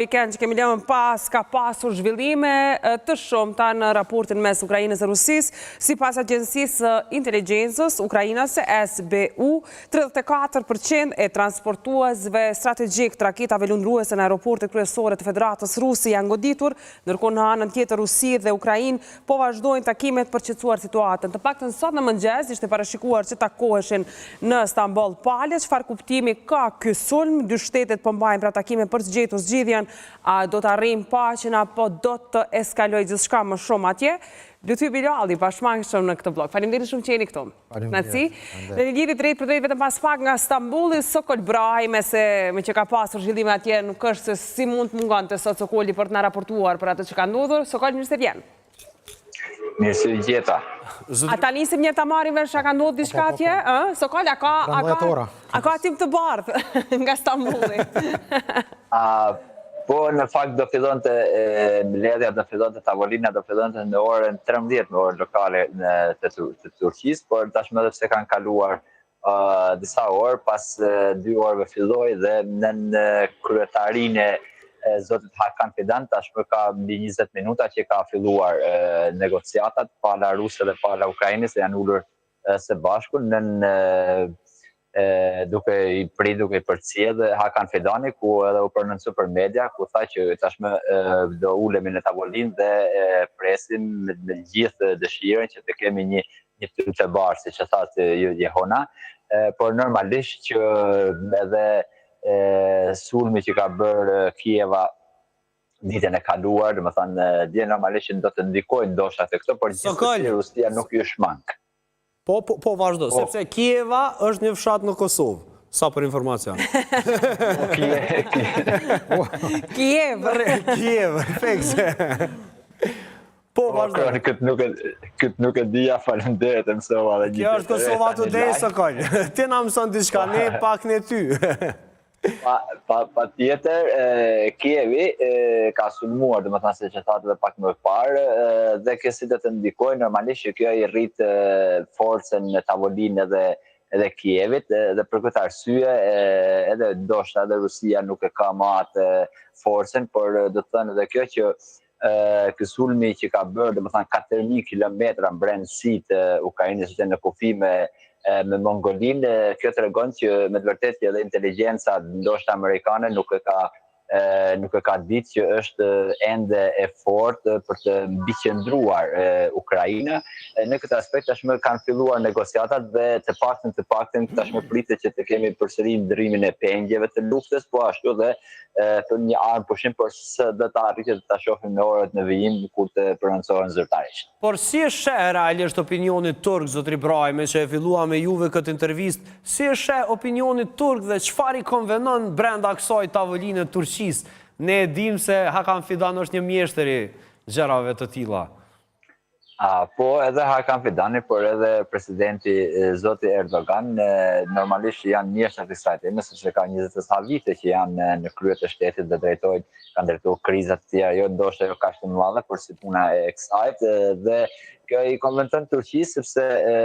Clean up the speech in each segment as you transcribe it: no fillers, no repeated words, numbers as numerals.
Vikend që kemi lënë pas ka pasur zhvillime të shumta në raportin mes Ukrainës e Rusisë, sipas Agjencisë së Inteligjencës Ukrainase, SBU, 34% e transportuesve strategjikë të raketave lundruese në aeroportet kryesore të Federatës Ruse janë goditur, ndërkohë në anën tjetër Rusi dhe Ukrainë po vazhdojnë takimet për të qetësuar situatën. Të paktën sot në mëngjes ishte parashikuar që takoheshin në Stamboll palët. Çfarë kuptimi ka ky sulm? Dy shtetet po mbajnë pra takime për të gjetur zgjidhjen. A do të arrijnë paqen apo do të eskalojë gjithçka më shumë atje? Lutfi Bilalli, pashmangshëm në këtë bllok. Faleminderit shumë që jeni këtu. Kënaqësi. Në një lidhje drejtpërdrejt vetëm pas pak nga Stambolli, Sokol Brahimi, se meqë ka pasur zhvillime atje, nuk është se si mund të mungonte sot Sokoli për të na raportuar për atë që ka ndodhur. Sokol, mirë se vjen. Mirë se ju gjeta. A ta nisim një ta marrim vesh a ka ndodhur diçka po, po, po. atje, ë? Sokol, a ka a ka a ka tym të bardhë nga Stambolli? A po në fakt do fillonte mbledhja, do fillonte tavolina, do fillonte në orën 13 me orën lokale në të, të Turqisë, por tashmë edhe pse kanë kaluar uh, disa orë, pas dy orëve filloi dhe nën kryetarinë e zotit Hakan Fidan tashmë ka mbi 20 minuta që ka filluar e, negociatat, pala ruse dhe pala ukrainase janë ulur së bashku nën e, duke i prit, duke i përcjellë Hakan Fidani, ku edhe u prononcu për media, ku tha që tashmë e, do ulemi në tavolinë dhe e, presim me, me gjithë dëshirën që të kemi një një tym të bardhë, siç e thatë ju Jehona, por normalisht që edhe e, sulmi që ka bërë Kieva ditën e kaluar, domethënë dje normalisht që do të ndikojë ndoshta te këto, por gjithsesi Rusia nuk ju shmang. Po, po, po vazhdo, po. sepse Kieva është një fshat në Kosovë. Sa për informacion. Kiev. Kiev, fikse. Po, po vazhdo. Këtë nuk e këtë nuk e dija, faleminderit, e mësova edhe një. Kjo është Kosova Today Sokol. Ti na mëson diçka ne pak ne ty. Pa, pa, patjetër, Kievi e, ka sulmuar, domethënë siç e thatë edhe pak më parë, dhe kjo si do të ndikojë, normalisht që kjo i rrit forcën në tavolinë edhe edhe Kievit dhe për këtë arsye edhe ndoshta edhe Rusia nuk e ka më atë forcën, por do të thënë edhe kjo që ky sulmi që ka bërë, domethënë 4000 kilometra në brendësi të Ukrainës ose në kufi me me Mongolinë, kjo tregon që me të vërtetë që edhe inteligjenca ndoshta amerikane nuk e ka nuk e ka ditë që është ende e fortë për të mbiqëndruar Ukraina. Në këtë aspekt tashmë kanë filluar negociatat dhe të paktën të paktën tashmë pritet që të kemi përsëri ndërrimin e pengjeve të luftës, po ashtu dhe për një armëpushim, por se do të arrihet ta shohim në orët në vijim kur të prononcohen zyrtarisht. Por si e sheh realisht opinioni turk, zotëri Brahimi, që e filluam me juve këtë intervistë, si e sheh opinioni turk dhe çfarë i konvenon brenda kësaj tavoline Turqisë? Ne e dimë se Hakan Fidan është një mjeshtër i gjërave të tilla. A, po edhe Hakan Fidani, por edhe presidenti zoti Erdogan, normalisht janë mjeshtra të kësaj teme, sepse ka 20 e sa vite që janë në krye të shtetit dhe drejtojnë, kanë drejtuar kriza të tjera, jo ndoshta jo kaq të mëdha, por si puna e kësaj dhe kjo i konventon Turqisë sepse e,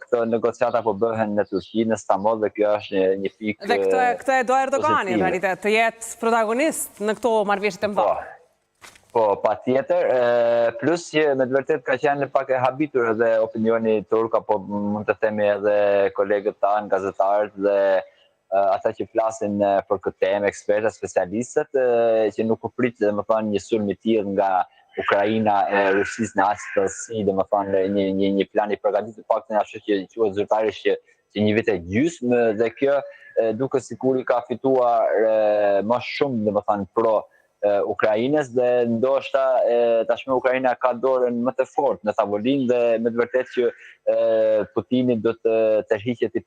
këto negociata po bëhen në Turqi, në Stamboll dhe kjo është një, një pikë Dhe këtë këtë e do Erdogani në realitet, të jetë protagonist në këto marrëveshje të mëdha. Po. Po, patjetër, plus që me të vërtetë ka qenë pak e habitur edhe opinioni turk, apo mund të themi edhe kolegët tanë, gazetarët dhe ata që flasin për këtë temë, ekspertët, specialistët, që nuk u prit, domethënë, një sulm i tillë nga Ukraina e Rusisë në aq thellësi, domethënë, një, një, një plan i përgatitur, të paktën ashtu që quhet zyrtarisht që, që një vit e gjysmë, dhe kjo duket sikur i ka fituar më shumë, domethënë, pro Ukrainës dhe ndoshta tashmë Ukraina ka dorën më të fortë në tavolinë dhe me të vërtetë që Putini do të tërhiqet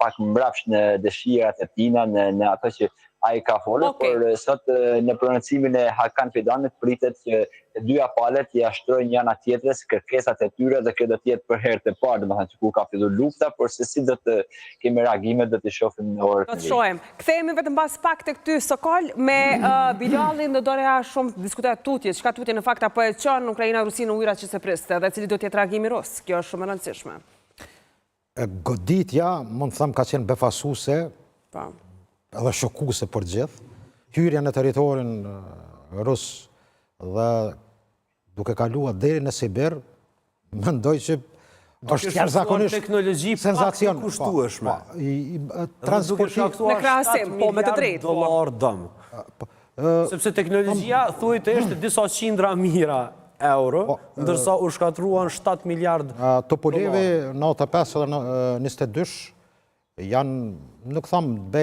pak mbrapsht në dëshirat e tina në në ato që ai ka folur, okay. por sot në prononcimin e Hakan Fidanit pritet që të dyja palët t'ia shtrojnë njëra tjetrës kërkesat e tyre dhe kjo do të jetë për herë të parë, domethënë që kur ka filluar lufta, por se si do të kemi reagime do t'i shohim në orët në vijim. Do të shohim. Kthehemi vetëm pas pak tek ty Sokol me uh, Bilalin do doja shumë të diskutoja tutje, çka tutje në fakt a po e çon Ukraina Rusinë në ujëra që s'e priste dhe cili do të jetë reagimi rus. Kjo është shumë e rëndësishme. Goditja, mund të them, ka qenë befasuese, po. edhe shokuese për gjithë. Hyrja në territorin rus dhe duke kaluar deri në Sibir, mendoj që është jashtëzakonisht teknologji senzacion pak të kushtueshme. Po, po, transporti në krahasim, po me të drejtë, po. Dollar dëm. Po, Sepse teknologjia thuhet të ishte disa qindra mijëra euro, po, ndërsa u shkatërruan 7 miliard dollar. Tupolevi 95 dhe 22 Janë, nuk tham B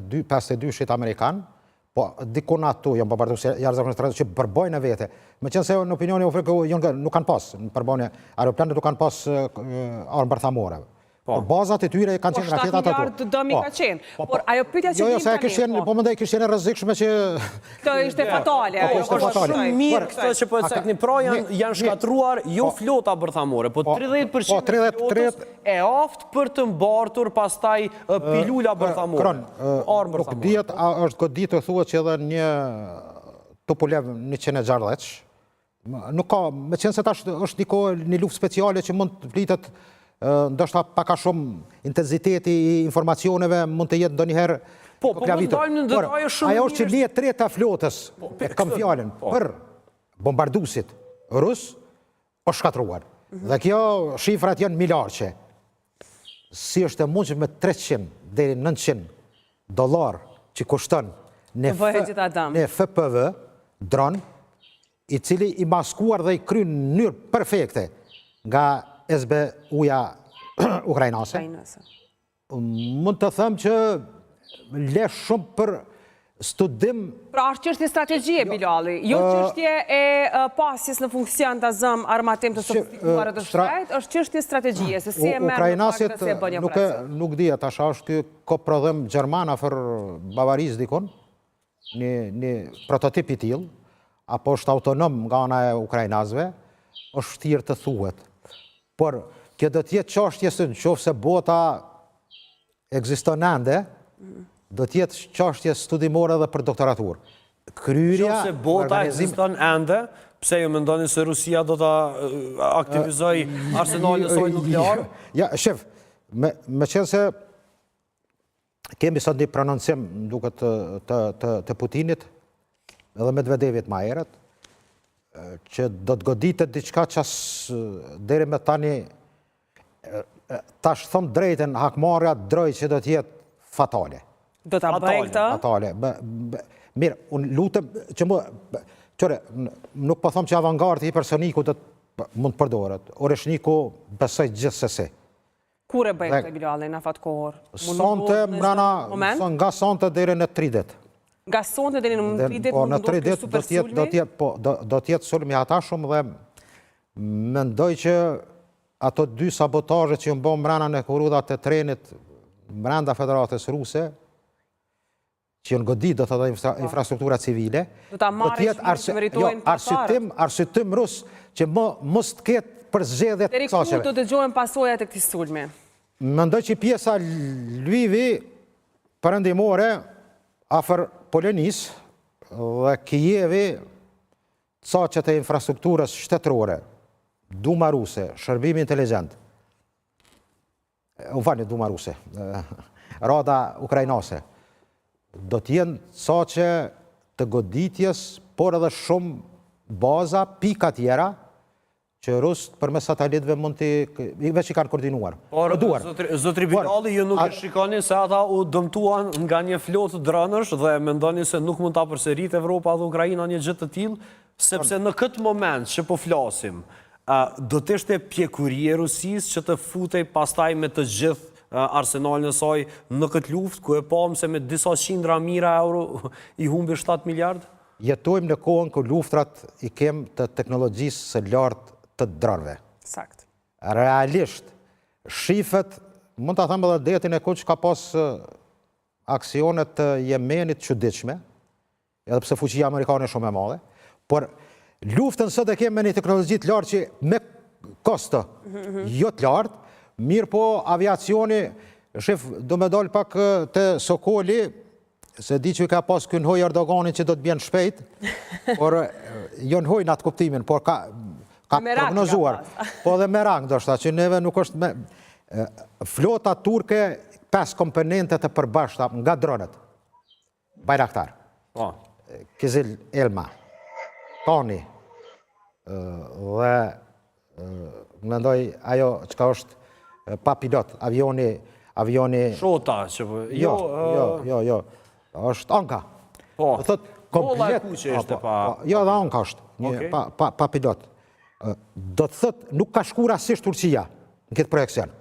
52-shit amerikan, po dikun ato janë bombardues jashtëzakonisht të që përbojnë në vete. Meqenëse në opinioni ofre, janë, nuk kanë pas, në përbojnë, aeroplanët nuk kanë pas armë bërthamore. Po. Por bazat e tyre kanë po, qenë raketat ato. Po, 7 miliard dëmi po. ka qenë. Po, por ajo pyetja që jo, jo, se kishte qenë, po mendoj kishte qenë e rrezikshme që Kjo ishte fatale. Po, ishte fatale. Shumë mirë këtë që po e cekni. Pra janë janë shkatërruar jo flota bërthamore, po 30% po, 30, e flotës e aftë për të mbartur pastaj pilula bërthamore. Kron, armë bërthamore. Nuk dihet a është goditur thuhet që edhe një Tupolev 160 Nuk ka, meqenëse tash është një kohë, një luftë speciale që mund të flitet ndoshta pak a shumë intensiteti i informacioneve mund të jetë ndonjëherë Po, po mund ndajmë në detaje shumë Ajo është që një e treta e flotës, po, e kam fjalën, po. për bombarduesit rus, është shkatërruar. Mhm. Dhe kjo shifrat janë miliardëshe. Si është e mundshme me 300 deri 900 dollar që kushton në, në FPV, dron, i cili i maskuar dhe i kryen në mënyrë perfekte nga SBU-ja ukrainase. Mund të them që le shumë për studim... Pra është çështje strategjie, jo, Bilalli, jo çështje e pasjes në funksion ta zëmë armatim të sofistikuar të shtrejtë, është çështje strategjie, se si e merr në fakt dhe si e bën një operacion. Nuk dihet, tash është ky koprodhim gjerman afër Bavarisë dikun, një, një prototip i tillë, apo është autonom nga ana e ukrainasve, është vështirë të thuhet. Por, kjo do të jetë çështje se në qoftë se bota ekziston ende, do të jetë çështje studimore edhe për doktoraturë. Kryerja, Në qoftë se bota ekziston ende, pse ju mendoni se Rusia do ta aktivizojë arsenalin e saj nuklear? Ja, shef, me, meqenëse Kemi sot një prononcim, më duket të, të, të, të Putinit, edhe Medvedevit ma herët, që do të goditet diçka që as deri me tani, tash them drejtën, hakmarrja droj që do të jetë fatale. Do ta bëjnë këtë? Fatale. Mirë, unë lutem, që më, qëre, nuk po them që avangardi hipersoniku do të mund të përdoret. Oreshniku besoj gjithsesi. Kur e bëjnë këtë Bilalli në afat kohor? Sonte mrena, nga sonte deri në 3 ditë. Nga sonte deri në 3 ditë po, në 3 ditë do të jetë do të jetë po do, do të jetë sulm i hatashëm dhe mendoj që ato dy sabotazhe që janë bërë mrena në hekurudhat e trenit mbrenda Federatës Ruse, që janë godit, do të thotë po. infrastruktura civile, do ta marrin që meritojnë jo, arsyetim, arsyetim rus që më mos të ketë përzgjedhje të caqeve. Deri kur do dëgjohen pasojat e këtij sulmi? Mendoj që pjesa Lvivi perëndimore afër Polonisë dhe Kijevi caqet e infrastrukturës shtetërore, Duma ruse, shërbimi inteligjent, Më falni, Duma ruse, Rada ukrainase, do të jenë caqe të goditjes, por edhe shumë baza, pika tjera, që rusët përmes satelitëve mund t'i, veç i kanë koordinuar. Por, zotri Bilalli, ju nuk e shikoni se ata u dëmtuan nga një flotë dronësh dhe mendoni se nuk mund ta përsëritë Evropa dhe Ukraina një gjë të tillë, sepse në këtë moment që po flasim, A do të ishte pjekuri e Rusisë që të futej pastaj me të gjithë arsenalin e saj në këtë luftë, ku e pamë se me disa qindra mijëra euro i humbi 7 miliardë? Jetojmë në kohën ku luftrat i kem të teknologjisë së lartë të dronëve. Sakt. Realisht, shifet, mund ta them edhe detin e kuq ka pas aksione të Jemenit çuditshme, edhe pse fuqia amerikane është shumë e madhe, por luftën sot e kemi me një teknologji të lartë që me kosto mhm. jo të lartë, mirëpo aviacioni, shif, do me dalë pak te Sokoli, se di që i ka pas ky në hoj Erdoganin që do të bjenë shpejt, por jo në hoj në atë kuptimin, por ka, ka prognozuar. Po dhe merak, ndoshta, që neve nuk është me... Flota turke, 5 komponente të përbashkëta nga dronët. Bajraktar. Po. Kizil Elma. Tani. Dhe mendoj ajo çka është pa pilot, avioni avioni Shota që po. Jo, jo, jo, jo. Është Anka. Po. Do thot komplet. Molla e kuqe është po, pa. Po, jo, edhe Anka është, një okay. pa pa pa pilot. Do të thot nuk ka shku rastësisht Turqia në këtë projeksion.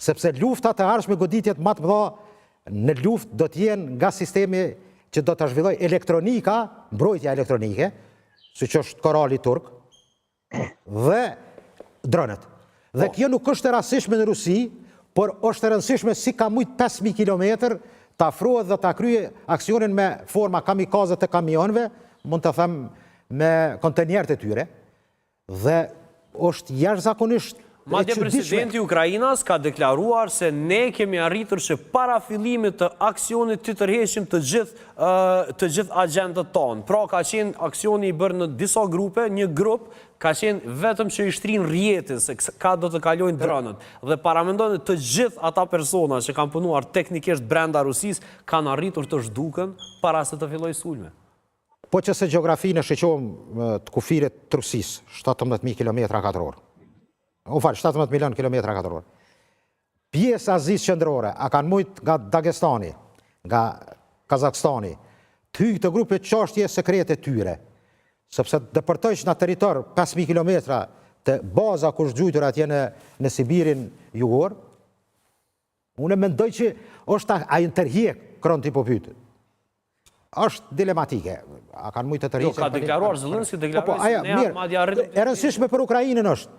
Sepse luftat e ardhshme goditjet ma të mëdha në luftë do të jenë nga sistemi që do të zhvillojë elektronika, mbrojtja elektronike, siç është korali turk, dhe dronët. Dhe po. kjo nuk është e rastësishme në Rusi, por është e rëndësishme si ka mujtë 5.000 km të afrohet dhe ta kryejë aksionin me forma kamikaze të kamionëve, mund të them me kontenjerët e tyre, Dhe është jashtëzakonisht e Madje presidenti ukrainas ka deklaruar se ne kemi arritur që para fillimit të aksionit t'i tërheqim të gjithë të gjithë agjentët tanë. Pra ka qenë aksioni i bërë në disa grupe, një grup ka qenë vetëm që i shtrin rrjetin se ka do të kalojnë dronët. Dhe paramendoni të gjithë ata persona që kanë punuar teknikisht brenda Rusisë kanë arritur të zhduken para se të fillojë sulmi. Po që se gjeografinë e shiqojmë të kufirit të Rusisë, 17.000 km katror. U fal, 17 milion km katror. Pjesë Azisë qendrore, a kanë mujtë nga Dagestani, nga Kazakstani, të hyjë këto grupe çështje sekrete tyre, sepse depërtojsh në territor 5.000 km të baza ku është gjujtur atje në, në Sibirin jugor, Unë mendoj që është a i tërhjek, kron ti po pyet. Është dilematike. A kanë mujtë të tërheqin? Jo, ka deklaruar Zelenski, po, deklaroi po, se ne madje arritëm. E rëndësishme për Ukrainën është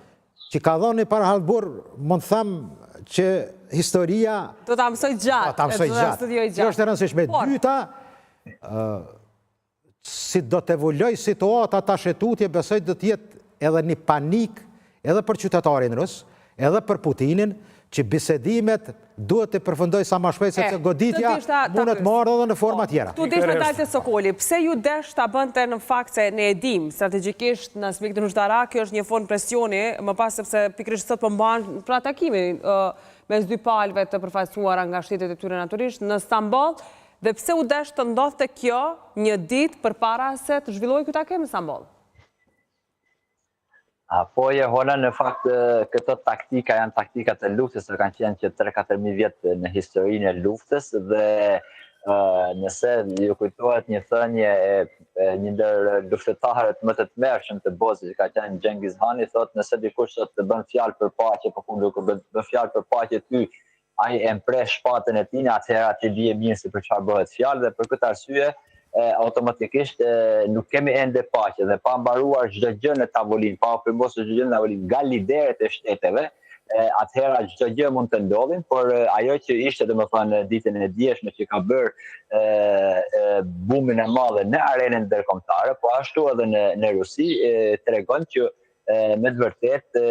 që ka dhënë një Pearl Harbor, mund të them që historia do ta mësoj gjatë. Do ta mësoj gjatë. Kjo është e rëndësishme. Dyta, Si do të evolojë situata tash e tutje, besoj do të jetë edhe një panik edhe për qytetarin rus, edhe për Putinin, që bisedimet duhet të përfundojë sa ma shpejt, sepse goditja mundet me ardhë edhe në forma po, tjera. Këtu desha të dal te Sokoli, pse ju desh ta bënte në fakt se ne e dim, strategjikisht në aspektin ushtarak, kjo është një formë presioni, më pas sepse pikërisht sot po mbahet pra takimi mes dy palëve të përfaqësuara nga shtetet e tyre natyrisht në Stamboll, Dhe pse u desh të ndodhte kjo një ditë përpara se të zhvillohej ky takim në Stamboll? A po Jehona në fakt këto taktika janë taktika të luftës që kanë qenë që 3-4 mijë vjet në historinë e luftës dhe nëse ju kujtohet një thënie e, e një ndër luftëtarët më të tmerrshëm të botës që ka qenë Genghis Khani thotë nëse dikush sot të bën fjalë për paqe po kur bën, bën fjalë për paqe ty ai e mpreh shpatën e tij, atëherë ti dije mirë se për çfarë bëhet fjalë dhe për këtë arsye e, automatikisht e, nuk kemi ende paqe dhe pa mbaruar çdo gjë në tavolinë, pa u firmosur çdo gjë në tavolinë nga liderët e shteteve, e, atëherë çdo gjë mund të ndodhin, por e, ajo që ishte domethënë ditën e djeshme që ka bërë e, e, bumin e madhe në arenën ndërkombëtare, po ashtu edhe në në Rusi, e, tregon që me të vërtetë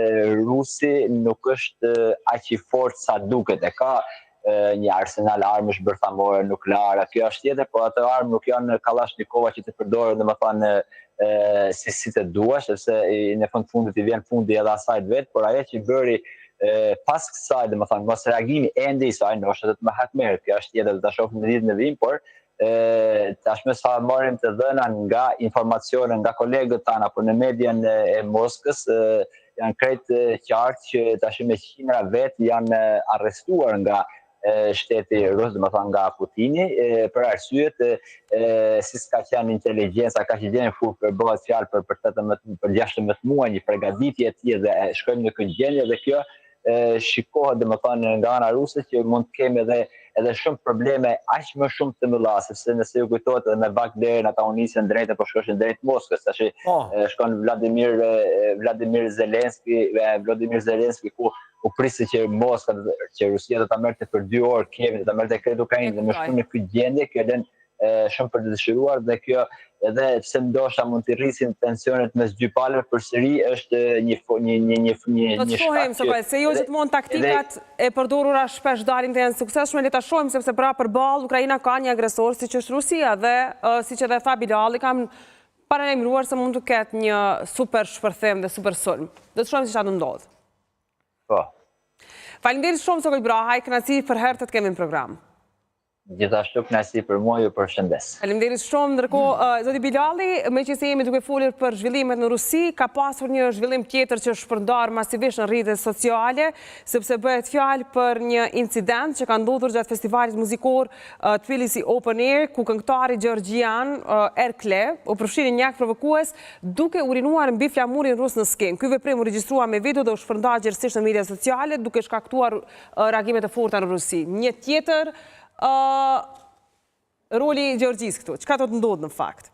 Rusi nuk është aq i fortë sa duket. E ka një arsenal armësh bërthamore, nukleare, kjo është tjetër, por ato armë nuk janë kallashnikova që të përdoren, domethënë si si të duash, sepse në fund fundit i vjen fundi edhe asaj vetë, por ajo që bëri pas kësaj, domethënë mos reagimi ende i saj, ndoshta do të më hakmerret, kjo është tjetër, do ta shohim në ditën në vijim, por e, tashmë sa marrim të dhëna nga informacione nga kolegët tanë apo në median e, e Moskës, e, janë krejt qartë që tashmë me qindra vetë janë arrestuar nga shteti rus, domethënë nga Putini, e, për arsyet e, e, si s'ka qenë inteligjenca, ka që gjendje kur për bëhet fjalë për për 18 për 16 muaj një përgatitje e tij dhe shkojmë në këtë gjendje dhe kjo shikohet domethënë nga ana ruse që mund të kemi edhe edhe shumë probleme aq më shumë të mëdha sepse nëse ju kujtohet edhe me Wagnerin ata u nisën drejt apo shkoshin drejt Moskës tash oh. shkon Vladimir Vladimir Zelenski Vladimir Zelenski ku u priste që Moska që Rusia do ta merrte për 2 orë Kievin do ta merrte krejt Ukrainën dhe me shku në këtë gjendje kjo lën shumë për të dëshiruar dhe kjo edhe pse ndoshta mund të rrisin tensionet mes dy palëve përsëri është një një një një një Do të shohim se po se jo gjithmonë taktikat e përdorura shpesh dalin të jenë të suksesshme, le ta shohim sepse pra përballë Ukraina ka një agresor siç është Rusia dhe siç edhe tha Bilalli kanë paralajmëruar se mund të ketë një super shpërthim dhe super sulm. Do të shohim se çfarë do ndodhë. Po. Faleminderit shumë Sokol Brahaj, kënaqësi përherë të të kemi në program. Gjithashtu kënaqësi për mua, ju përshëndes. Faleminderit shumë. Ndërkohë, zoti Bilalli, meqenëse jemi duke folur për zhvillimet në Rusi, ka pasur një zhvillim tjetër që është shpërndarë masivisht në rrjetet sociale, sepse bëhet fjalë për një incident që ka ndodhur gjatë festivalit muzikor Tbilisi Open Air, ku këngëtari gjeorgjian Erkle u përfshi në një akt provokues duke urinuar mbi flamurin rus në skenë. Ky veprim u regjistrua me video dhe u shpërnda gjerësisht në media sociale, duke shkaktuar reagime të forta në Rusi. Një tjetër roli i Gjeorgjisë këtu, çka do të ndodhë në fakt?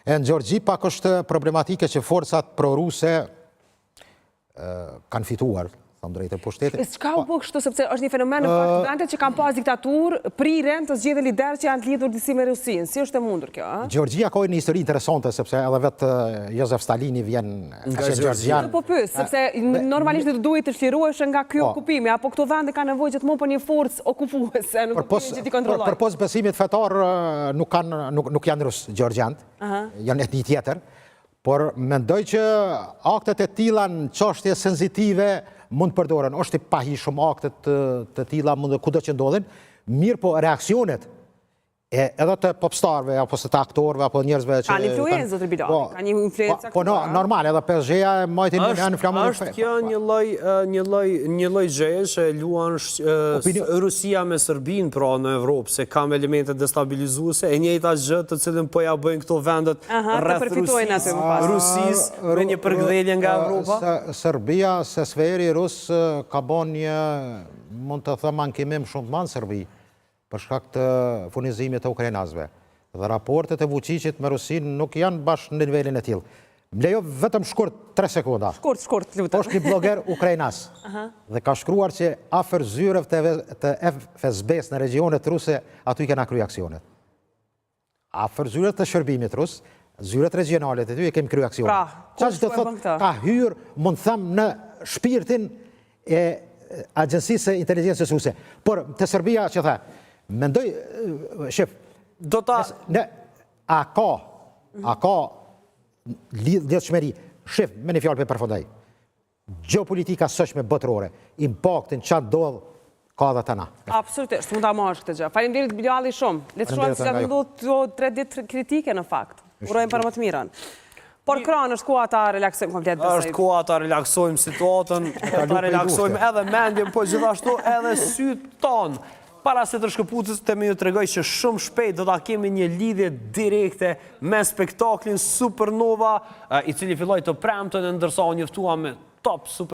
E në Gjeorgji pak është problematike që forcat proruse kanë fituar, them drejtën pushtetin. E çka u bë kështu, sepse është një fenomen në fakt vendet që kanë pas diktaturë, priren të zgjedhin liderë që janë të lidhur disi me Rusinë. Si është e mundur kjo, a? Gjeorgjia ka një histori interesante, sepse edhe vetë Josef Stalini vjen nga Gjeorgjia. Po pyes, sepse normalisht do duhej të çliroheshe nga ky po. okupimi, apo këto vende kanë nevojë gjithmonë për një forcë okupuese, në kuptimin që t'i kontrollojë. Përpos besimit fetar nuk kanë nuk nuk janë rus gjeorgjianët. Janë etni tjetër. Por mendoj që aktet e tilla në çështje sensitive mund të përdoren. Është i pahijshëm aktet të, të tilla mund kudo që ndodhin, mirëpo reaksionet E edhe të popstarëve apo se të aktorëve apo njerëzve që kanë influencë zotri Bilali, po, ka një influencë po, po no, normal, edhe PSG-ja e majti një në flamurin. Është kjo një lloj një lloj një lloj gjëje që luan Rusia me Serbinë pra në Evropë, se kam elemente destabilizuese, e njëjta gjë të cilën po ja bëjnë këto vendet rreth Rusisë, Rusisë me një përkëdhelje nga Evropa. Serbia, se SVR-i rus ka bon një mund të them ankimim shumë të madh në Serbi. për shkak të furnizimit të ukrainasve. Dhe raportet e Vuçiqit me Rusinë nuk janë bash në nivelin e tillë. Më lejo vetëm shkurt 3 sekonda. Shkurt, shkurt, lutem. Është një bloger ukrainas dhe ka shkruar që afër zyreve të FSB-s në regionet ruse aty i kena kry aksionet. Afër zyret të shërbimit rus, zyret regionale të ty e kemi kry aksionet. Pra, Qa që do thotë, ka hyrë, mund të them, në shpirtin e Agjencisë së Inteligjencës Ruse. Por, te Serbia që tha, mendoj, shef, do ta... Në, a ka, a ka lidhshmëri, shef, me një fjalë po e përfundoj, Gjeopolitika sotshme botërore, impaktin ça ndodh ka dhe te na. Absolutisht, mund ta marrësh këtë gjë. Faleminderit Bilali shumë. Le të shohim se çfarë do ndodhë këto tre ditë kritike në fakt. Urojmë për më të mirën. Por Kran është koha ta relaksojmë komplet besoj. Është koha ta relaksojmë situatën, ta relaksojmë edhe mendjen, po gjithashtu edhe sytë tanë. Para se të shkëputemi ju tregoj që shumë shpejt do ta kemi një lidhje direkte me spektaklin Supernova, i cili filloi të premten e ndërsa u njoftua me top super.